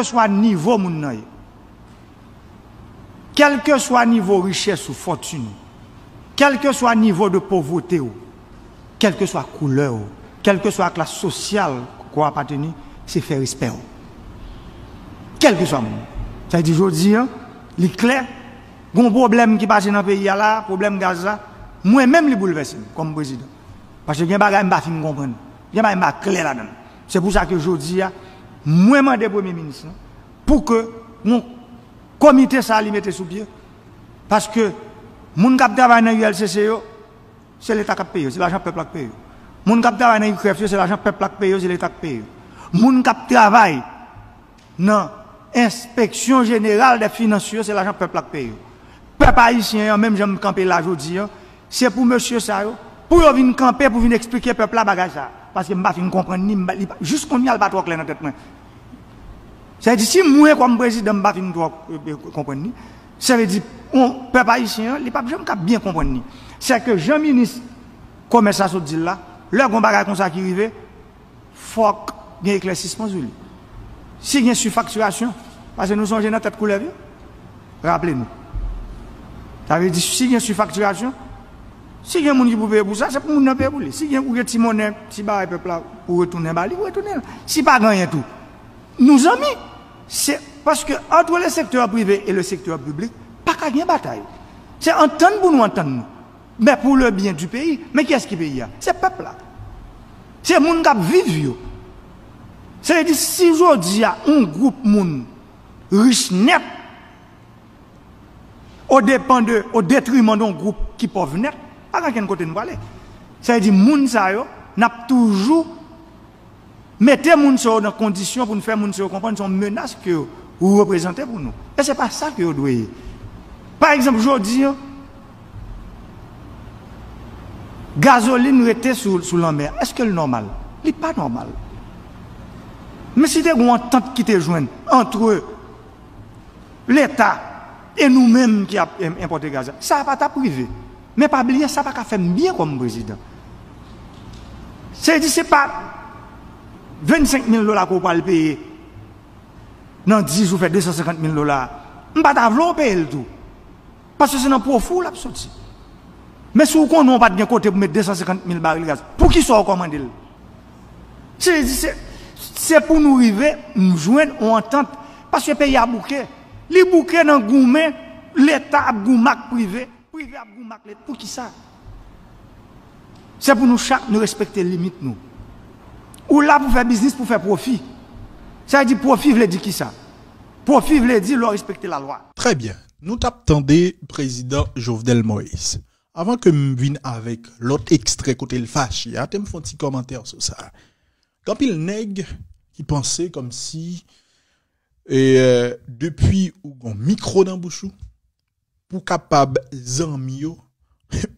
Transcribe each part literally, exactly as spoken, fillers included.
Kèlkeswa nivo moun nan ye, kèlkeswa nivo richès ou, fòtin ou, kèlkeswa nivo de povreté ou, kèlkeswa koulè ou, kèlkeswa klas sosyal ke w apateni, se fè respè w. Kèlkeswa moun. Sa vle di jodi a, li klè, gon pwoblèm ki pase nan peyi a la, pwoblèm gaz la, mwen menm li boulvèse m kòm prezidan. Paske gen bagay m pa fin konprann. Gen bagay m pa klè ladan l. Se pou sa ke jodi a, mwen mande premye minis lan pou ke yon komite sa li mete sou pye. Paske moun k ap travay nan U L C C yo, se leta k ap peye yo, se lajan pèp la k peye yo. Moun k ap travay nan I K R E F yo, se lajan pèp la k peye yo, se leta k peye yo. Moun k ap travay nan enspeksyon jeneral dè finans yo, se lajan pèp la k peye yo. Pèp ayisyen an, menm jan m kanpe la jodi a, se pou mesye sa yo, pou yo vin kanpe, pou vin eksplike pèp la bagay sa. Paske m pa fin konprann ni, m pa- li pa- jis kounye a, li pa twò klè nan tèt mwen. Sa vle di, si mwen, kòm prezidan, m pa fin twò, e, e, konprann ni, sa vle di, on, pèp ayisyen an, li p ap janm ka byen konprann ni. Se ke jan minis komès la sot di l la, lè gon bagay konsa ki rive, fòk gen eklèsisman sou li. Si gen sifaktirasyon, paske nou sonje nan tèt koulèv yo, raple nou. Sa vle di, si gen sifaktirasyon, si gen moun ki pou peye pou sa, se pou moun nan peye pou li. Si gen, ou gen ti monnen, ti bagay pèp la, pou retounen ba li, ou retounen l. Si pa gen anyen tou, nou zanmi. Se paske entre le secteur privé et le secteur public, pa ka gen batay. Se antann pou nou antann nou. Men pou le byen di peyi, men kiyès ki peyi a? Se pèp la. Se moun k ap viv yo. Se vle di, si jodi a, yon gwoup moun rich nèt, o depan de, o detriman de yon gwoup ki pòv nèt, pa gen ankenn kote n prale. Sa vle di, moun sa yo, n ap toujou mete moun sa yo nan kondisyon pou n fè moun sa yo konprann se yon menas ke ou reprezante pou nou. E se pa sa ke yo dwe ye. Pa egzanp, jodi a, gazolin rete sou, sou lanmè. Èske l nòmal? Li pa nòmal. Men si te gen yon antant ki te jwenn antre Leta e nou menm ki ap enpòte gaz la, sa pa t ap rive. Men pa bliye, sa pa ka fè m byen kòm prezidan. Se di, se pa vennsenk mil dola ke w pral peye nan di jou, fè de san senkant mil dola. M pa ta vle w peye l tou. Paske se nan pwofi w l ap soti. Men si w konnen w pa t gen kote pou met de san senkant mil baril gaz, poukisa w kòmande l? Se, se, se pou nou rive jwenn yon antant. Paske peyi a bouke. Li bouke nan goumen, Leta ap goumen ak prive, prive ap goumen ak Leta. Poukisa? Se pou nou chak nou respekte limit nou. Ou la pou fè biznis, pou fè pwofi. Sa vle di pwofi vle di kisa? Pwofi vle di lè w respekte lalwa. Trè byen. Nou t ap tande prezidan Jovenel Moïse. Avan ke m vin avèk lòt ekstrè kote l fache a, te m fè yon ti kòmantè sou sa. Gen anpil nèg ki panse kòmsi, e, depi ou gon mikwo nan bouch ou, pou kapab zanmi yo,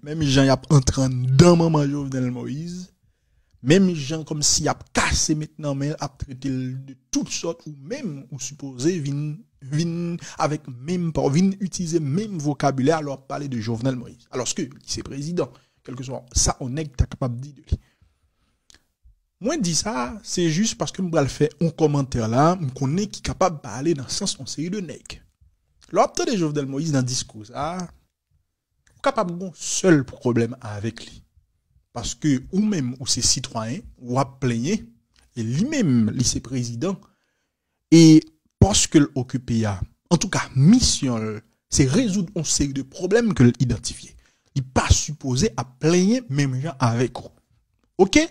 menm jan y ap antre anndan manman Jovenel Moïse, menm jan kòmsi y ap kase met nan men l, ap trete l de tout sòt, ou menm ou sipoze vin, vin avèk menm pa, vin itilize menm vokabilè a lè w ap pale de Jovenel Moïse. Alòske li se prezidan, kèlkeswa sa yon nèg ta kapab di de li. Mwen di sa, se jis paske m pral fè yon kòmantè la, m konnen ki kapab pale nan sans yon seri de nèg. Lè w ap tande Jovenel Moïse nan diskou sa, ou kapab gon sèl pwoblèm avèk li. Paske ou menm, ou se sitwayen, w ap plenyen, e li menm, li se prezidan, e pòs ke l okipe a, antouka, misyon l, se rezoud yon seri de pwoblèm ke l idantifye. Li pa sipoze ap plenyen menm jan avèk ou. Oke?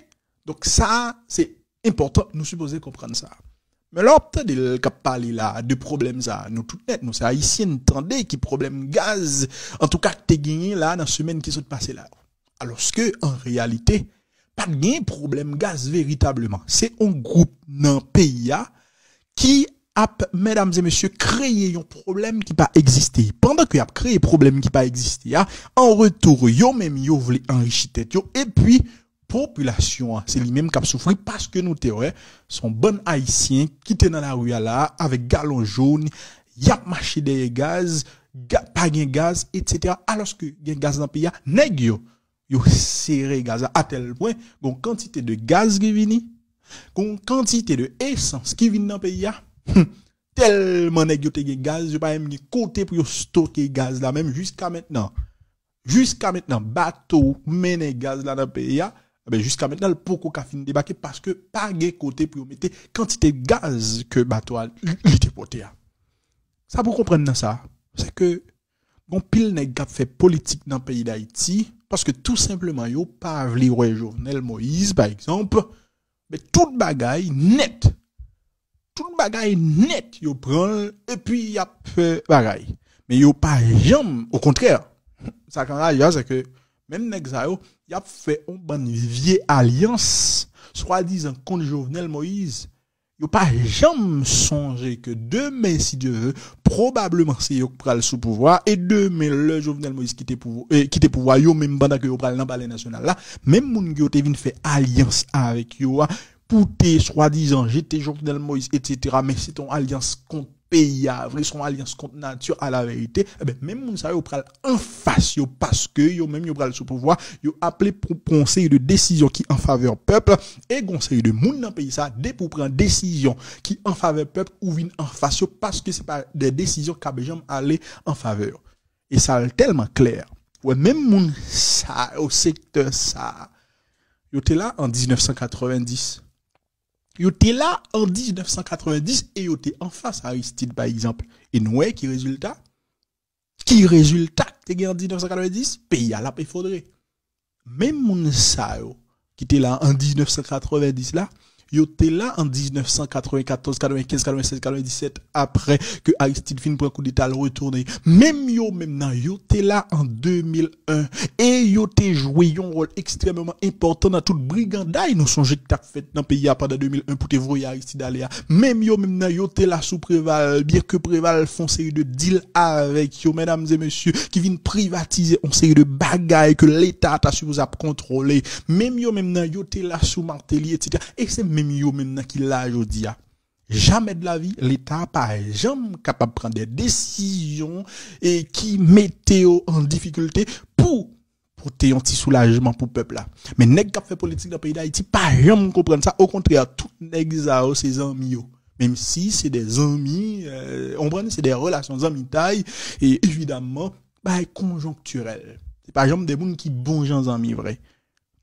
Donk, sa, se enpòtan, nou sipoze konprann sa. Men lè w ap tande l k ap pale la de pwoblèm sa, nou tout nèt, nou se Ayisyen, n tande ki pwoblèm gaz, antouka, k te genyen la nan semèn ki sot pase la. Alòske, an reyalite, pa t gen pwoblèm gaz veritableman. Se yon gwoup nan peyi a ki ap, medam e mesye, kreye yon pwoblèm ki pa egziste. Pandan ke y ap kreye pwoblèm ki pa egziste a, an retou, yo menm, yo vle anrichi tèt yo, epi popilasyon an, se li menm k ap soufri paske nou te wè, se yon bann Ayisyen ki te nan lari a la, avèk galon jòn, y ap mache dèyè gaz, ga, pa gen gaz, etsetera. Alòske gen gaz nan peyi a, nèg yo, yo sere gaz la atèl pwen, gon kantite de gaz ki vini, gon kantite de esans ki vin nan peyi a. Hmm. tèlman nèg yo te gen gaz, yo pa menm gen kote pou yo stoke gaz la, menm jiska mentnan. Jiska mentnan, bato mennen gaz la nan peyi a, enben, jiska mentnan, l poko ka fin debake paske pa gen kote pou yo mete kantite gaz ke bato a li, li te pote a. Sa pou konprann nan sa, se ke gon pil nèg k ap fè politik nan peyi Dayiti, paske tou senpleman yo pa vle wè Jovenel Moïse, pa egzanp, men tout bagay nèt. Tout bagay nèt, yo pran l, epi y ap fè bagay. Men yo pa janm, okontrè, sa k anraje a, se ke menm nèg sa yo, y ap fè yon bann vye alyans, swadizan kont Jovenel Moïse. Yo pa janm sonje ke demen, si Dye ve, pwobableman se yo k pral sou pouvwa, e demen, lè Jovenel Moïse kite pouvwa, eh, kite pouvwa, yo menm pandan ke yo pral nan Palè Nasyonal la, menm moun ke yo te vin fè alyans avèk yo a, pou te swadizan jete Jovenel Moïse, etsetera, men se te yon alyans kont peyi a vre, se yon alyans kont nati a la verite, enben, menm moun sa yo pral anfas yo, paske yo menm yo pral sou pouvwa, yo aple pou pran yon seri de desizyon ki an favè pèp, e gon seri de moun nan peyi sa, depi w pran desizyon ki an favè pèp, ou vin anfas yo, paske se pa de desizyon k ap janm ale an favè yo. E sa l tèlman klè. Ou wè, menm moun sa yo, sektè sa, yo te la an diznèf san katrevenndis. Yo te la an diznèf san katrevenndis e yo te anfas Aristide, pa egzanp. E nou wè ki rezilta? Ki rezilta k te gen an diznèf san katrevenndis? Peyi a l ap efondre. Menm moun sa yo ki te la an diznèf san katrevenndis la, yo te la an diznèf san katrevenkatòz, katrevenkenz, katrevennsèz, katrevenndisèt, apre ke Aristide fin pran koudeta, l retounen. Menm yo menm nan, yo te la an de mil en, e yo te jwe yon wòl ekstrèmeman enpòtan nan tout briganday nou sonje ki t ap fèt nan peyi a pandan de mil en pou te voye Aristide ale a. Menm yo menm nan, yo te la sou Preval, byen ke Preval fè yon seri de dil avèk yo, medam e mesye, ki vin privatize yon seri de bagay ke Leta ta sipoze ap kontwole. Menm yo menm nan, yo te la sou Martelly, etsetera. E se menm yo menm nan ki la jodi a. Jamè de la vi, Leta pa janm kapab pran de desizyon e ki mete yo an difikilte pou pote yon ti soulajman pou pèp la. Men nèg k ap fè politik nan peyi Dayiti pa janm konprann sa. Okontrè, tout nèg sa yo se zanmi yo. Menm si se de zanmi, euh, ou konprann, se de relasyon zanmitay, e evidamman, bagay konjonktirèl. Se pa janm de moun ki bon jan zanmi vre.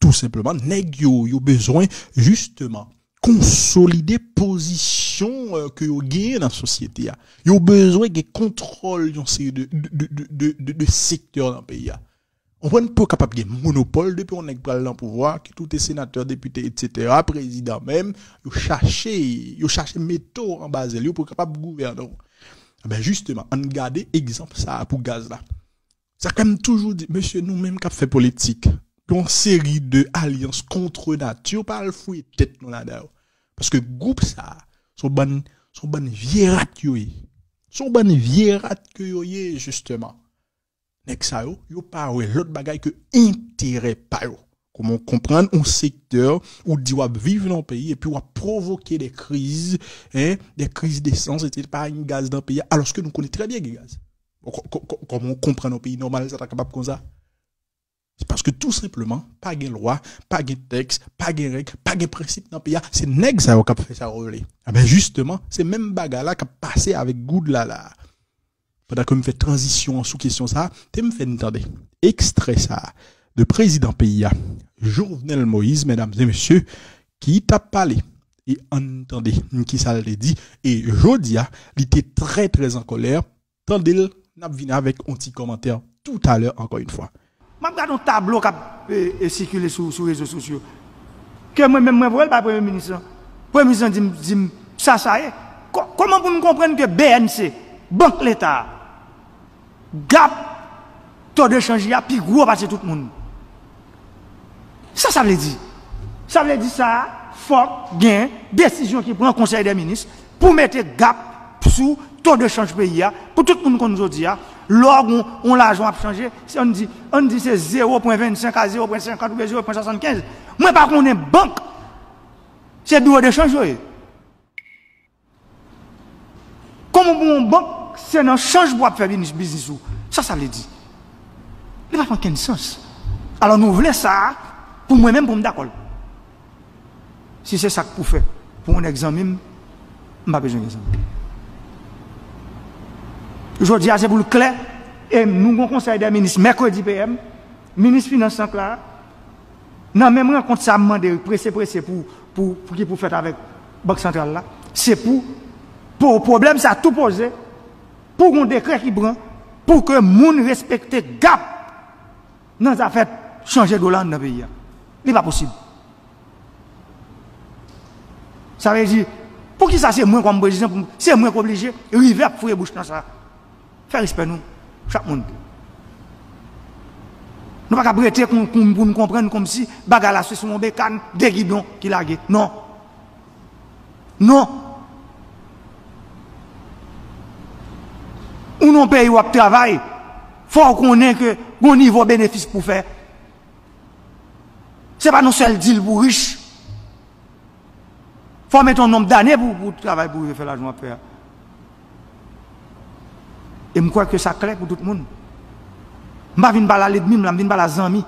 Tou senpleman, nèg yo, yo bezwen, jisteman, konsolide pozisyon, euh, ke yo genyen nan sosyete a. Yo bezwen gen kontwòl yon seri de, de, de sektè nan peyi a. Ou konprann, pou yo kapab gen monopòl depi yon nèg pral nan pouvwa, kit ou te senatè, depite, etsetera, prezidan menm, yo chache, yo chache mete w anba zèl yo pou yo kapab gouvène w. Enben, jisteman, ann gade egzanp sa a pou gaz la. Sa k fè m toujou di, mesye, nou menm k ap fè politik, yon seri de alyans kont nati, pa al fouye tèt nou ladan yo. Paske gwoup sa a, se yon bann, se yon bann vye rat yo ye. Se yon bann vye rat ke yo ye, jisteman. Nèg sa yo, yo pa wè lòt bagay ke enterè pa yo. Kòman w konprann yon sektè, ou di w ap viv nan yon peyi, epi w ap pwovoke de kriz, en, de kriz desans, etsetera, pa gen gaz nan peyi a, alòske nou konnen trè byen gen gaz. Kò-, kò-, kò-, kòman w konprann yon peyi nòmal, sa ta kapab konsa? Se paske tou senpleman, pa gen lwa, pa gen tèks, pa gen règ, pa gen prensip nan peyi a. Se nèg sa yo k ap fè sa yo vle. Enben, jisteman, se menm bagay la k ap pase avèk goud la, la. Pandan ke m fè tranzisyon an sou kesyon sa a, te m fè n tande ekstrè sa a de prezidan peyi a, Jovenel Moïse, medam e mesye, ki t ap pale. E ann tande kisa l te di. E jodi a, li te trè, trè an kòlè. Tande l, n ap vin avèk yon ti kòmantè toutalè, ankò yon fwa. M ap gade yon tablo k ap, e, e, sikile sou, sou rezo sosyo. Ke mwen menm mwen voye l bay premye minis lan. Premye minis lan di m, di m sa sa ye. Kò-, kòman pou n konprann ke B N C, bank leta a, gap, to de chanj li a pi gwo pase tout moun? Sa sa vle di? Sa vle di sa, fòk gen desizyon ki pran Konsèy dè Minis pou mete gap sou to de chanj peyi a, pou tout moun konn jodi a, lè w gen yon lajan w ap chanje, se, ann di, ann di se zewo pwen vennsenk a zewo pwen senkant oubyen zewo pwen swasannkenz. Mwen pa konnen bank, se biwo de chanj yo ye. Kòman pou yon bank, se nan chanj pou w ap fè biznis, biznis ou? Sa sa vle di? Li pa fè okenn sans. Alò nou vle sa a, pou mwen menm, pou m dakò l. Si se sa k pou fè pou yon nèg zanmi m, m pa bezwen gen zanmi. Jodi a, se pou l klè. E nou gen yon konsèy dè minis mèkredi, P M, minis finans lan k la. Nan menm rankont sa, m mande prese, prese pou, pou, pou ki pou fèt avèk Bank Santral la. Se pou, pou pwoblèm sa tou poze, pou gen yon dekrè ki pran, pou ke moun respekte gap nan zafè chanje dola anndan peyi a. Li pa posib. Sa vle di, poukisa se mwen kòm prezidan, pou m- se mwen k oblije rive ap foure bouch nan sa? Fè respè nou, chak moun. Nou pa kab rete kon, kon, pou n konprann kòmsi bagay la se sou yon bekàn, de gidon ki lage. Non. Non. Ou nan yon peyi w ap travay, fò w konnen ke gon nivo benefis pou fè. Se pa nan sèl dil pou rich. Fò w mete yon nonb dane pou, pou travay pou rive fè lajan w ap fè a. E m kwè ke sa klè pou tout moun. M pa vin pale a lènmi m la, m vin pale a zanmi.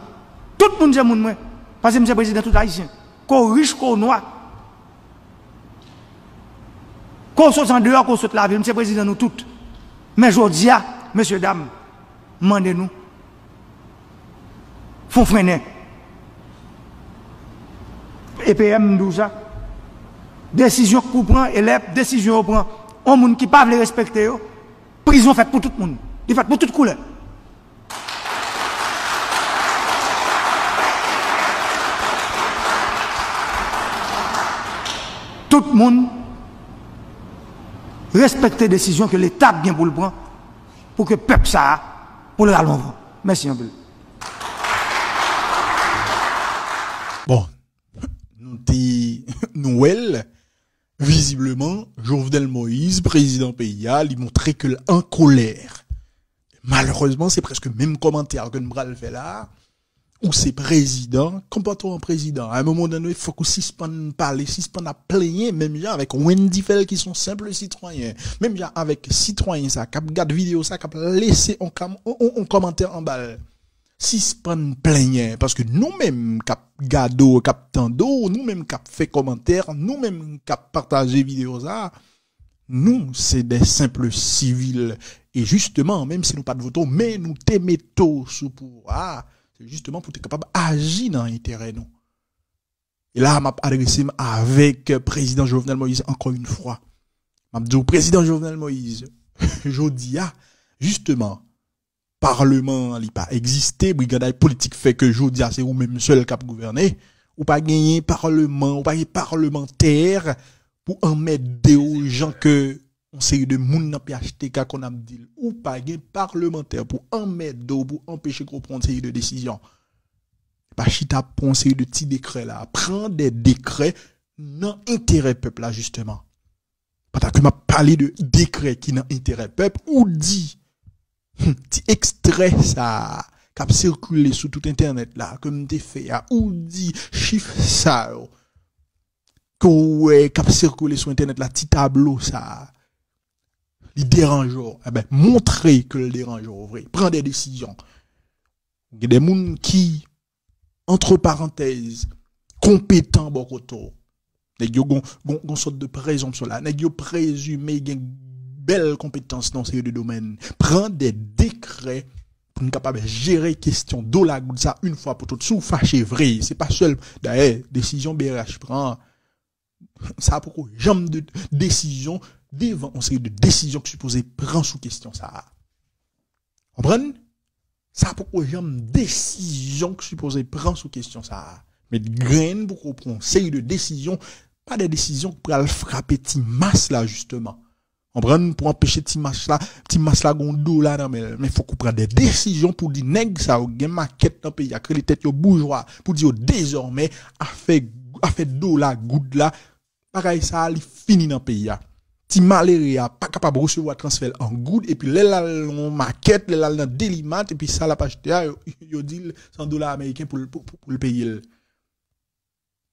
Tout moun se moun mwen. Paske m se prezidan tout Ayisyen. Ke w rich, ke w nwa. Ke w sot andeyò, ke w sot lavil, m se prezidan nou tout. Men jodi a, mesye dam, m mande nou, fon frennen. E P M m di w sa. Desizyon k pou pran, e lè desizyon yo pran, yon moun ki pa vle respekte yo, prizon fèt pou tout moun. Li fèt pou tout koulè. Tout moun respekte desizyon ke Leta ap gen pou l pran pou ke pèp sa a, pou l rale yon van. Mèsi anpil. Bon, nou te nou wè l, vizibleman, Jovenel Moïse, prezidan peyi a, li montre ke l an kolè. Malerezman, se prèske menm kòmantè ke n pral fè la a. Ou se prezidan, konpòte w an prezidan. A yon moman done, fòk ou sispann pale, sispann ap plenyen, menm jan avèk Wendy Phèl ki se yon senp sitwayen, menm jan avèk sitwayen sa k ap gad videyo sa, k ap lese yon kam- yon- yon- yon kòmantè anba l. Sispann plenyen, paske nou menm k ap gade w, k ap tande w, nou menm k ap fè kòmantè, nou menm k ap pataje videyo sa, nou se de senp sivil. E jisteman, menm si nou pa t vote w, men nou te mete w sou pouvwa a, se jisteman pou w te kapab aji nan enterè nou. E la, m ap adrese m avèk prezidan Jovenel Moïse ankò yon fwa. M ap di w, prezidan Jovenel Moïse, jodi a, jisteman, Paleman an, li pa egziste, briganday politik fè ke jodi a se ou menm sèl k ap gouvène. Ou pa genyen paleman, ou pa gen palemantè pou anmède w jan ke yon seri de moun nan P H T K konn ap di l. Ou pa gen palemantè pou anmède w, pou anpeche ke w pran yon seri de desizyon. Pa chita ap pran yon seri de ti dekrè la. Pran de dekrè nan enterè pèp la, jisteman. Pandan ke m ap pale de dekrè ki nan enterè pèp, ou di, hmm, ti ekstrè sa a k ap sikile sou tout entènèt la, ke m te fè a, ou di chif sa yo, ke w wè k ap sikile sou entènèt la, ti tablo sa a, li deranje w. Enben, montre ke l deranje w vre. Pran de desizyon. Gen de moun ki, antre parantèz, konpetan bò kote w. Nèg yo gon, gon, gon sòt de prezonpsyon la. Nèg yo prezime gen bèl konpetans nan seri de domèn. Pran de dekrè pou n kapab jere kesyon dola goud sa yon fwa pou tout. Si w fache vre, se pa sèl, dayè, desizyon B R H pran, sa poko janm de desizyon devan yon seri de desizyon ki sipoze pran sou kesyon sa a. Konprann? Sa poko janm desizyon ki sipoze pran sou kesyon sa a. Met grenn pou ko pran yon seri de desizyon, pa de desizyon ki pral frape ti mas la, jisteman. Konprann? Pou anpeche ti mas la, ti mas la gon dola nan men l. Men fòk ou pran de desizyon pou di nèg sa yo gen makèt nan peyi a, k rele tèt yo boujwa, pou di yo dezòmè, afè, afè dola goud la, bagay sa a, li fini nan peyi a. Ti malere a pa kapab resevwa transfè l an goud, epi lè l al nan yon makèt, lè l al nan Delimat, epi sa l ap achte a, yo, yo di l se an dola ameriken pou l, pou, pou, pou l peye l.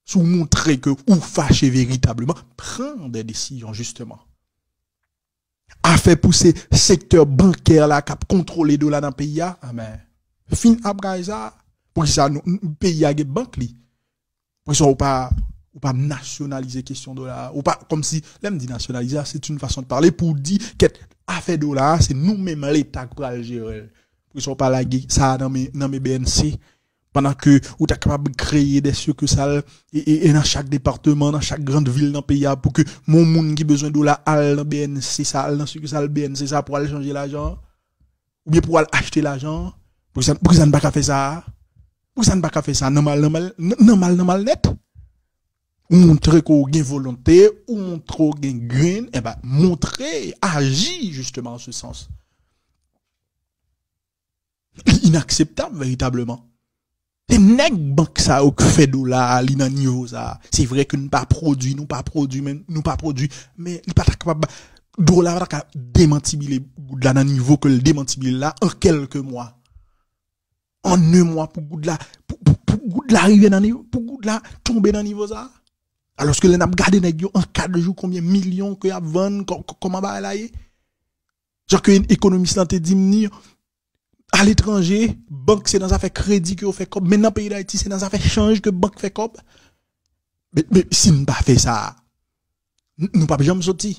Si w montre ke ou fache veritableman, pran de desizyon, jisteman. Afè pou se sektè bankè la k ap kontwole dola nan peyi a, enben, fin ap bagay sa a. Poukisa nou, peyi a gen bank li? Poukisa ou pa, ou pa nasyonalize kesyon dola a? Ou pa, kòmsi, lè m di nasyonalize a, c'est une façon de parler pou di, kèt, afè dola a, se nou menm Leta k pral jere l. Poukisa w pa lage sa a nan men, nan men B N C? Pandan ke ou ta kapab kreye de sikisal e, e, e nan chak depatman, nan chak grann vil nan peyi a, pou ke yon moun ki bezwen dola al nan B N C sa, al nan sikisal B N C sa pou al chanje lajan an, oubyen pou al achte lajan an. Poukisa, poukisa n pa ka fè sa a? Poukisa n pa ka fè sa nòmal, nòmal, nòmal, nòmal nèt? Ou montre ke w gen volonte, ou montre w gen grenn, enben, montre, aji, jisteman, an se sans. Li inakseptab, veritableman. Se nèg bank sa yo k fè dola a, li nan nivo sa a. Se vre ke n pa pwodui, nou pa pwodui, men nou pa pwodui. Men li pa ta kapab, dola pa ta ka demantibile goud la nan nivo ke l demantibile la an kèlke mwa. An en mwa pou goud la, pou, pou, pou goud la rive nan nivo, pou goud la tonbe nan nivo sa a. Alòske lè n ap gade nèg yo an kat jou, konbyen milyon ke y ap vann, kò-, kò-, kòman bagay la ye? Jan ke ekonomis lan te di m ni, aletranje, bank se nan zafè kredi ke yo fè kòb, men nan peyi Dayiti, se nan zafè chanj ke bank fè kòb. Men, men si n pa fè sa, n-, nou p ap janm soti.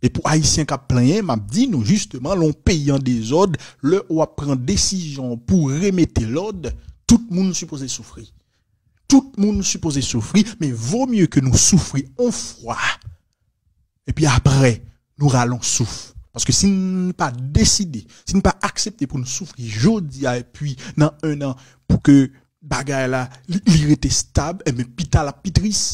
E pou Ayisyen k ap plenyen, m ap di nou, jisteman, lè yon peyi an dezòd, lè w ap pran desizyon pou remete lòd, tout moun sipoze soufri. Tout moun sipoze soufri, men vo mye ke nou soufri on fwa, epi apre, nou rale on souf. Paske si n pa deside, si n pa aksepte pou n soufri jodi a, epi nan en an, pou ke bagay la, li, li rete stab, enben, pita l ap pi tris.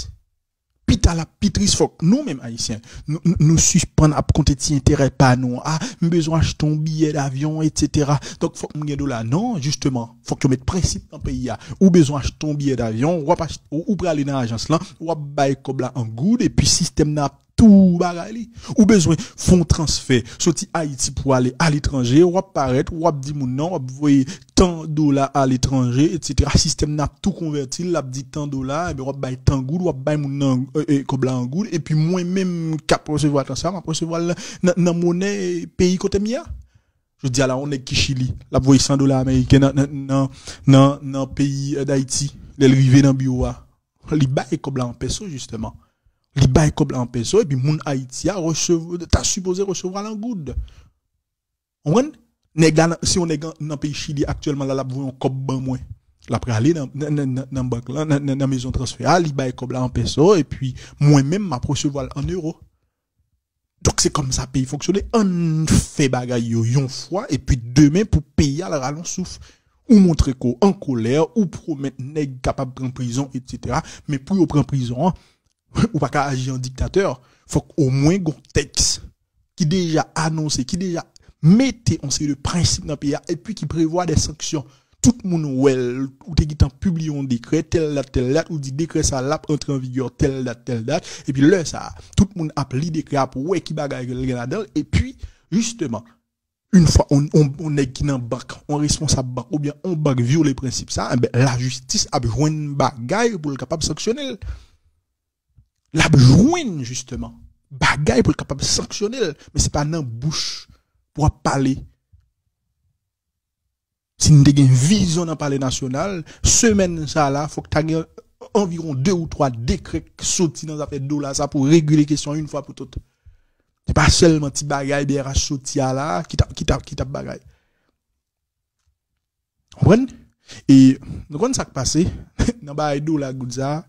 Pita l ap pi tris, fòk nou menm Ayisyen, nou, nou, nou sispann ap konte ti enterè pa nou. A, m bezwen achte yon biyè davyon, etsetera. Donk, fòk m gen dola. Non, jisteman, fòk yo met prensip nan peyi a. Ou bezwen achte yon biyè davyon, w ap achte, ou, ou prale nan ajans lan, w ap bay kòb la an goud, epi sistèm nan ap tou bagay li. Ou bezwen fè yon transfè, soti Ayiti pou ale aletranje, w ap parèt, w ap di moun nan, w ap voye tan dola aletranje, etsetera. Sistèm nan ap tou konvèti l, l ap di tan dola, ebyen w ap bay tan goud, w ap bay moun nan, e, e, kòb la an goud, epi mwen menm k ap resevwa tan sa, m ap resevwa l nan, nan, nan monè peyi kote m ye a. Jodi a la, yon nèg ki Chili, l ap voye san dola ameriken nan, nan, nan, nan, nan peyi, e, Dayiti. Lè l rive nan biwo a, li bay kòb la an peso, jisteman. Li bay kòb la an peso, epi moun Ayiti a resev-, ta sipoze resevwa l an goud. Ou konprann? Nèg la, nan, si yon nèg an, nan peyi Chili aktyèlman la, l ap voye yon kòb ban mwen. L ap prale nan, nan, nan, nan, nan bank lan, nan, nan, nan mezon transfè a, li bay kòb la an peso, epi mwen menm, m ap resevwa l an ewo. Donk, se kòmsa peyi fonksyone. Ann fè bagay yo yon fwa, epi demen pou peyi a al rale yon souf. Ou montre ke w an kolè, ou pwomèt nèg kapab pran prizon, etsetera. Men pou yo pran prizon an, ou pa ka aji an diktatè. Fòk omwen gon tèks ki deja anonse, ki deja mete yon seri de prensip nan peyi a, epi ki prevwa de sanksyon. Tout moun wè l, ou te gentan pibliye yon dekrè, tèl dat, tèl dat, ou di dekrè sa l ap antre an vigè tèl dat, tèl dat, epi lè sa a, tout moun ap li dekrè a pou wè ki bagay ke l gen ladan l, epi, jisteman, yon fwa, on, on, on nèg ki nan bank, on responsab bank, oubyen on bank vyole prensip sa, enben, lajistis ap jwenn bagay pou l kapab sanksyone l. L ap jwenn, jisteman, bagay pou l kapab sanksyone l, men se pa nan bouch pou w ap pale. Si n te gen vizyon nan Palè Nasyonal, semèn sa la, fòk ta gen anviwon de ou twa dekrè k soti nan zafè dola sa pou regle kesyon an yon fwa pou tout. Se pa sèlman ti bagay B R H soti a la ki t ap, ki t ap, ki t ap bagay. Konprann? E nou konn sa k pase nan bagay dola goud sa a.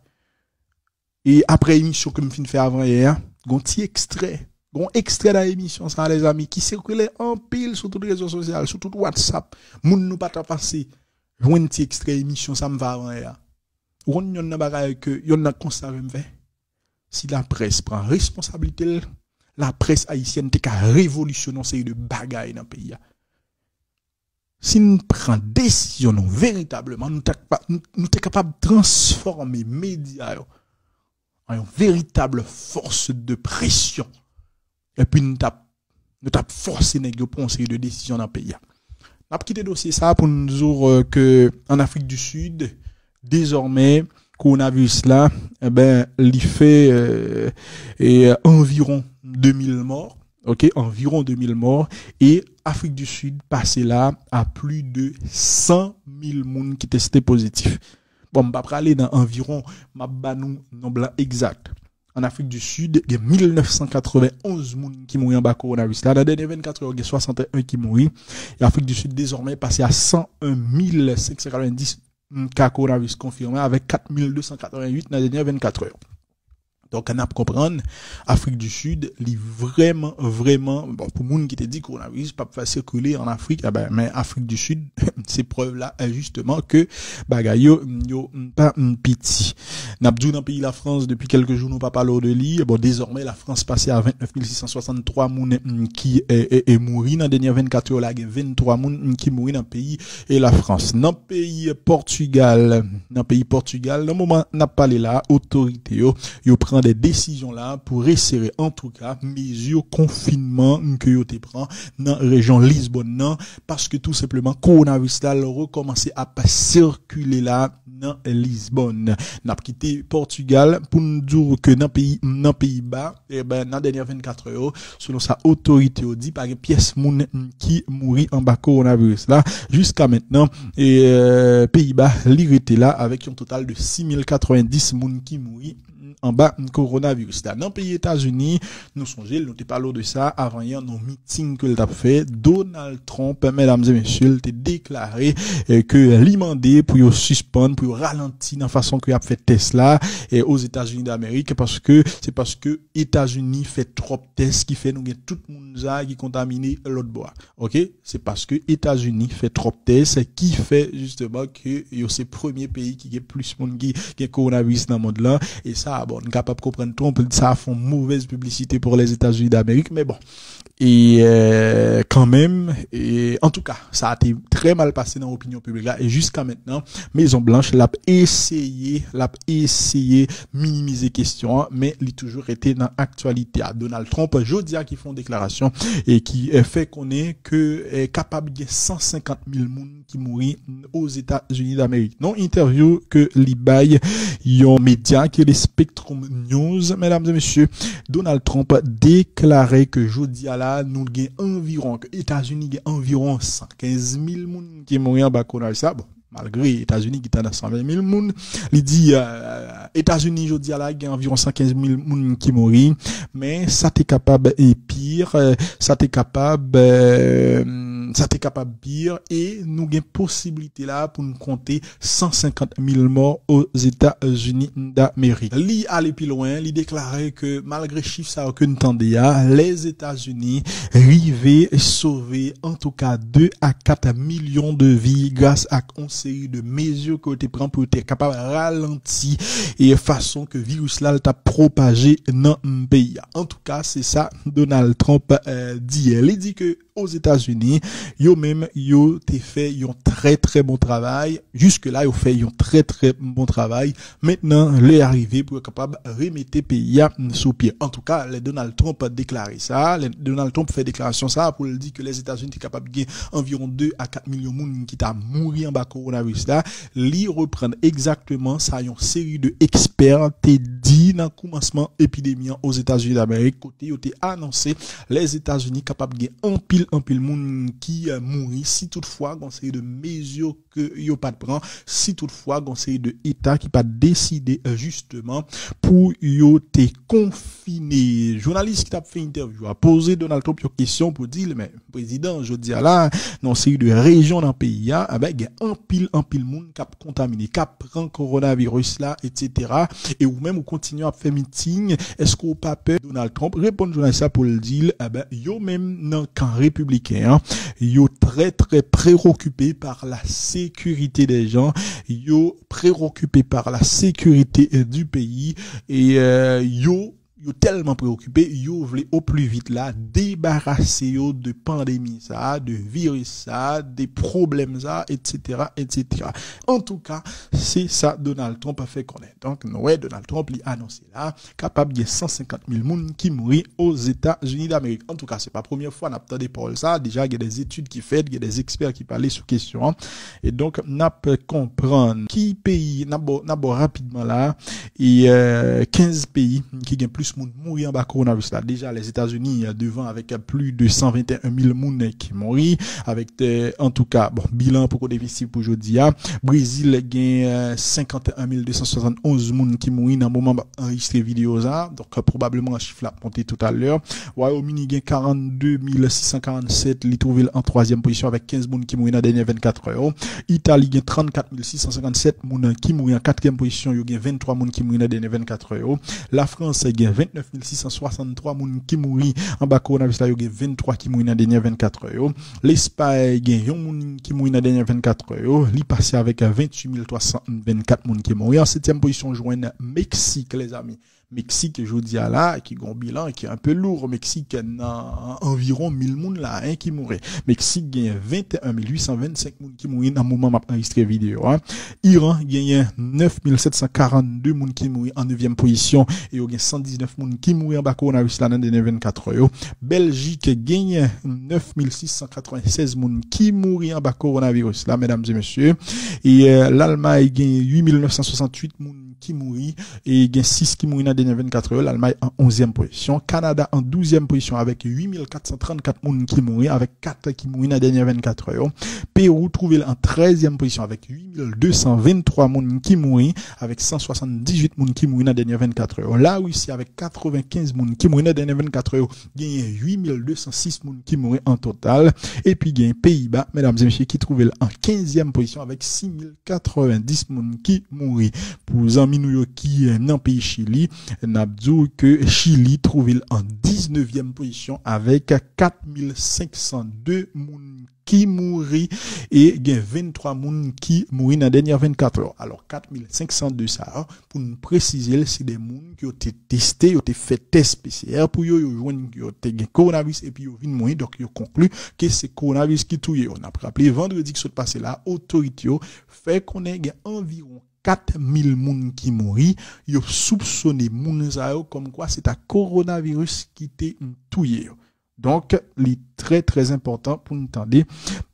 E apre emisyon ke m fin fè avan yè a, gon ti ekstrè. Gon ekstrè nan emisyon sa a, lèzanmi, ki sikile anpil sou tout rezo sosyal, sou tout WhatsApp. Moun nou pa ta panse jwenn ti ekstrè emisyon sa m fè avan yè a. Ou konn yonn nan bagay ke, yonn nan konsta ke m fè? Si laprès pran responsablite l, laprès ayisyèn te ka revolisyone yon seri de bagay nan peyi a. Si n pran desizyon nou veritableman, nou ta kapa-, nou, nou te kapab transfòme medya yo an yon veritab fòs de presyon. Epi n t ap, nou t ap fòse nèg yo pran yon seri de desizyon nan peyi a. N ap kite dosye sa a pou n di w, euh, ke an Afrik di Sid, dezòmè, kowonaviris la, enben, li fè, euh, e, anviwon de mil mò, ok, anviwon de mil mò, e Afrik di Sid pase la a plis de san mil moun ki teste pozitif. Bon, m pa prale nan anviwon, m ap ba nou nonb la egzak. An Afrik di Sid, gen mil nèf san katrevenn onz moun ki mouri anba kowonaviris la. Nan dènye vennkat è, gen swasanteyen ki mouri. E Afrik di Sid, dezòmè, pase a san en mil senk san katrevenndis ka kowonaviris konfime, avèk kat mil de san katrevennuit nan dènye vennkat è. Donk, n ap konprann, Afrik di Sid, li vrèman, vrèman, bon, pou moun ki te di kowonaviris p ap fè sikile an Afrik, e ben, men Afrik di Sid, se prèv la, eh, jisteman, ke bagay yo, yo, mm, pa, mm, piti. N ap di w nan peyi Lafrans, depi kèlke jou, nou pa pale w de li. Bon, dezòmè, Lafrans pase a vennèf mil sis san swasanntwa moun, mm, ki, eh, eh, eh, mouri. Nan dènye vennkat è la, gen venntwa moun, mm, ki mouri nan peyi, eh, Lafrans. Nan peyi Pòtigal, nan peyi Pòtigal, nan moman n ap pale la, otorite yo, yo pran de desizyon la pou resere, antouka, mezi konfinman ke yo te pran nan rejyon Lisbòn nan, paske tou senpleman, kowonaviris la, l rekòmanse ap sikile la nan Lisbòn. N ap kite Pòtigal pou n di w ke nan peyi, nan Peyiba, e ben, nan dènye vennkat è yo, selon sa otorite yo di, pa gen pyès moun ki mouri anba kowonaviris la. Jiska mentnan, e, eh, Peyiba, li rete la avèk yon total de sis mil katrevenndis moun ki mouri anba kowonaviris la. Nan peyi Etazini, nou sonje l, nou te pale w de sa avan yè, nan miting ke l t ap fè, Donald Trump, medam e mesye, l te deklare, eh, ke li mande pou yo sispann, pou yo ralanti nan fason ke y ap fè tès la, eh, Ozetazini Damerik, paske se paske Etazini fè twòp tès ki fè nou gen tout moun sa ki kontamine lòt bò a. Oke? Se paske Etazini fè twòp tès ki fè jisteman ke yo se premye peyi ki gen plis moun ki gen kowonaviris nan mond lan. E sa, bon, n kapab konprann Trump, sa fè yon movèz piblisite pou Lèzetazini Damerik, men bon. E, euh, kanmenm, e, antouka, sa te trè mal pase nan opinyon piblik la. E jiska mentnan, Mezon Blanch, l ap eseye, l ap eseye minimize kesyon an, men li toujou rete nan aktyalite a. Donald Trump, jodi a, ki fè yon deklarasyon e ki, eh, fè konnen ke, eh, kapab gen san senkant mil moun ki mouri Ozetazini Damerik. Nan yon entèvyou ke li bay yon medya ki rele Spectrum News, medam e mesye, Donald Trump deklare ke jodi a la, nou gen anviwon, ke Etazini gen anviwon san kenz mil moun ki mouri anba kowonaviris la. Bon, malgre Etazini ki tandans san ven mil moun, li di, eh, Etazini jodi a la gen anviwon san kenz mil moun ki mouri, men sa te kapab, eh, pi, eh, sa te kapab, eh, sa te kapab pi, e nou gen posiblite la pou n konte san senkant mil mò Ozetazini Damerik. Li ale pi lwen, li deklare ke malgre chif sa yo ke n tande a, Lèzetazini rive sove antouka de a kat milyon de vi gras ak yon seri de mezi ke yo te pran pou yo te kapab ralanti e fason ke viris la l t ap pwopaje nan peyi a. Antouka, se sa Donald Trump, eh, di yè. Li di ke Ozetazini, yo menm, yo te fè yon trè, trè bon travay. Jiske la, yo fè yon trè, trè bon travay. Mentnan, lè a rive pou yo kapab remete peyi a sou pye. Antouka, lè Donald Trump deklare sa, lè Donald Trump fè deklarasyon sa pou l di ke Lèzetazini te kapab gen anviwon de a kat milyon moun ki ta mouri anba kowonaviris la, li reprann egzakteman sa yon seri de ekspè te di nan koumansman epidemi an Ozetazini Damerik, kote yo te anonse Lèzetazini kapab gen anpil, anpil moun ki, eh, mouri si toutfwa gon seri de mezi ke yo pa t pran, si toutfwa gon seri de eta ki pa t deside, eh, jisteman pou yo te konfine. Jounalis ki t ap fè entèvyou a poze Donald Trump yon kesyon pou di l, men prezidan, jodi a la, nan yon seri de rejyon nan peyi a, enben, gen anpil, anpil moun k ap kontamine, k ap pran kowonaviris la, etsetera. E ou menm, ou kontinye ap fè miting, èske w pa pè? Donald Trump reponn jounalis la pou l di l, enben, yo menm nan kan repibliken an, yo trè, trè preokipe par la sécurité des gens, yo preokipe par la sécurité, eh, du pays, e, eh, yo, yo tèlman preokipe, yo vle o pli vit la debarase yo de pandemi sa, de viris sa, de pwoblèm sa, etsetera, etsetera. Antouka, se sa Donald Trump fè konnen. Donk, nou wè Donald Trump, li anonse la, kapab gen san senkant mil moun ki mouri Ozetazini Damerik. Antouka, se pa premye fwa n ap tande pawòl sa. Deja, gen de etid ki fèt, gen de ekspè ki pale sou kesyon an. E donk, n ap konprann ki peyi, n ap ba w, n ap ba w rapidman la, e, euh, kenz peyi ki gen plis moun mouri anba kowonaviris la. Deja, Lèzetazini, euh, devan avèk plis de san venteyen mil moun ki mouri. Avèk, euh, antouka, bon, bilan poko definitif pou jodi a. Brezil gen, euh, senkanteyen mil de san swasannonz moun ki mouri nan moman m ap anrejistre videyo sa. Donk, euh, pwobableman, chif la ap monte toutalè. Wayòm Ini gen karannde mil sis san karannsèt, li twouve l an twazyèm pozisyon avèk kenz moun ki mouri nan dènye vennkat è yo. Itali gen trannkat mil sis san senkannsèt moun ki mouri an katriyèm pozisyon, yo gen venntwa moun ki mouri nan dènye vennkat è yo. Lafrans gen ventnèf mil sis san swasanntwa moun ki mouri anba kowonaviris la, yo gen venntwa ki mouri nan dènye vennkat è yo. Lespay gen yon moun ki mouri nan dènye vennkat è yo, li pase avèk venntuit mil twa san vennkat moun ki mouri. An setyèm pozisyon, jwenn Meksik, lèzami. Meksik, jodi a la, ki gon bilan ki enpe lou. Meksik nan anviwon mil moun la, en, ki mouri. Meksik genyen venteyen mil uit san vennsenk moun ki mouri nan moman m ap anrejistre videyo a. Iran genyen nèf mil sèt san karannde moun ki mouri an nevyèm pozisyon, e yo gen san diznèf moun ki mouri anba kowonaviris la nan dènye vennkat è yo. Bèljik genyen nèf mil sis san katrevennsèz moun ki mouri anba kowonaviris la, medam e mesye. E, euh, Lalmay genyen uit mil nèf san swasanntuit moun ki mouri, e gen sis ki mouri nan dènye vennkat è yo. Lalmay an onzyèm pozisyon. Kanada an douzyèm pozisyon avèk uit mil kat san trannkat moun ki mouri, avèk kat ki mouri nan dènye vennkat è yo. Pewou twouve l an trèzyèm pozisyon avèk uit mil de san venntwa moun ki mouri, avèk san swasanndizuit moun ki mouri nan dènye vennkat è yo. Larisi avèk katrevenkenz moun ki mouri nan dènye vennkat è yo, genyen uit mil de san sis moun ki mouri an total. Epi gen Peyiba, medam e mesye, ki twouve l an kenzyèm pozisyon avèk sis mil katrevendis moun ki mouri. Pou zanmi nou yo ki, eh, nan peyi Chili, n ap di w ke Chili twouve l an diznevyèm pozisyon avèk kat mil senk san de moun ki mouri e gen venntwa moun ki mouri nan dènye vennkat è. Alò, kat mil senk san de sa a, pou n presize l, se de moun ke yo te teste, yo te fè tès P C R pou yo, yo jwenn yo te gen kowonaviris epi yo vin mouri. Donk, yo konkli ke se kowonaviris ki touye yo. N ap raple, vandredi ki sot pase la, otorite yo fè konnen gen anviwon kat mil moun ki mouri. Yo soupsone moun sa yo kòmkwa se ta kowonaviris ki te touye yo. Donk, li trè, trè enpòtan pou n tande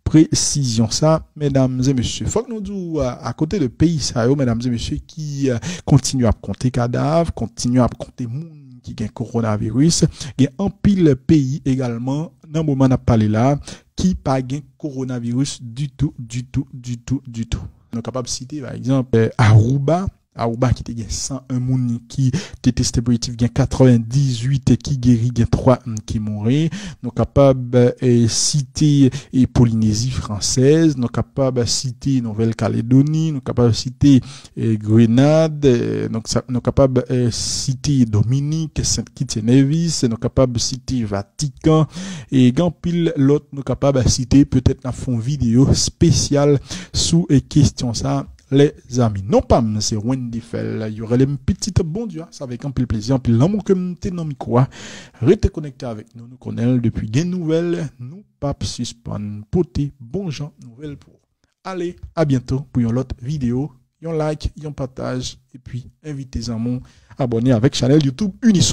presizyon sa, medam e mesye. Fòk nou di w, a, akote de peyi sa yo, medam e mesye, ki, a, kontinye ap konte kadav, kontinye ap konte moun ki gen kowonaviris, gen anpil peyi egalman, nan moman n ap pale la, ki pa gen kowonaviris ditou, ditou, ditou, ditou. Nou kapab site, pa egzanp, eh, Aruba, Aruba ki te gen san en moun ki te teste pozitif, gen katrevendizuit ki geri, gen twa ki mouri. Nou kapab, eh, site, eh, Polinezi Fransèz, nou kapab site Nouvèl Kaledoni, nou kapab site, eh, Grenad, eh, nou sa, nou kapab, eh, site Dominik, Sent Kitts e Nevis, nou kapab site Vatikan, e gen anpil lòt nou kapab site. Petèt n ap fè yon videyo espesyal sou, eh, kesyon sa. Lèzami, non pa m se Wendy Fèl, yo rele m Pitit Bondye a, se avèk anpil plezi, anpil lanmou ke m te nan mikwo a. Rete konekte avèk nou, nou konnen l depi gen nouvèl, nou p ap sispann pote bon jan nouvèl pou ou. Ale, a byento pou yon lòt videyo, yon like, yon pataj, epi envite zanmi w abòne avèk chanèl YouTube Unison.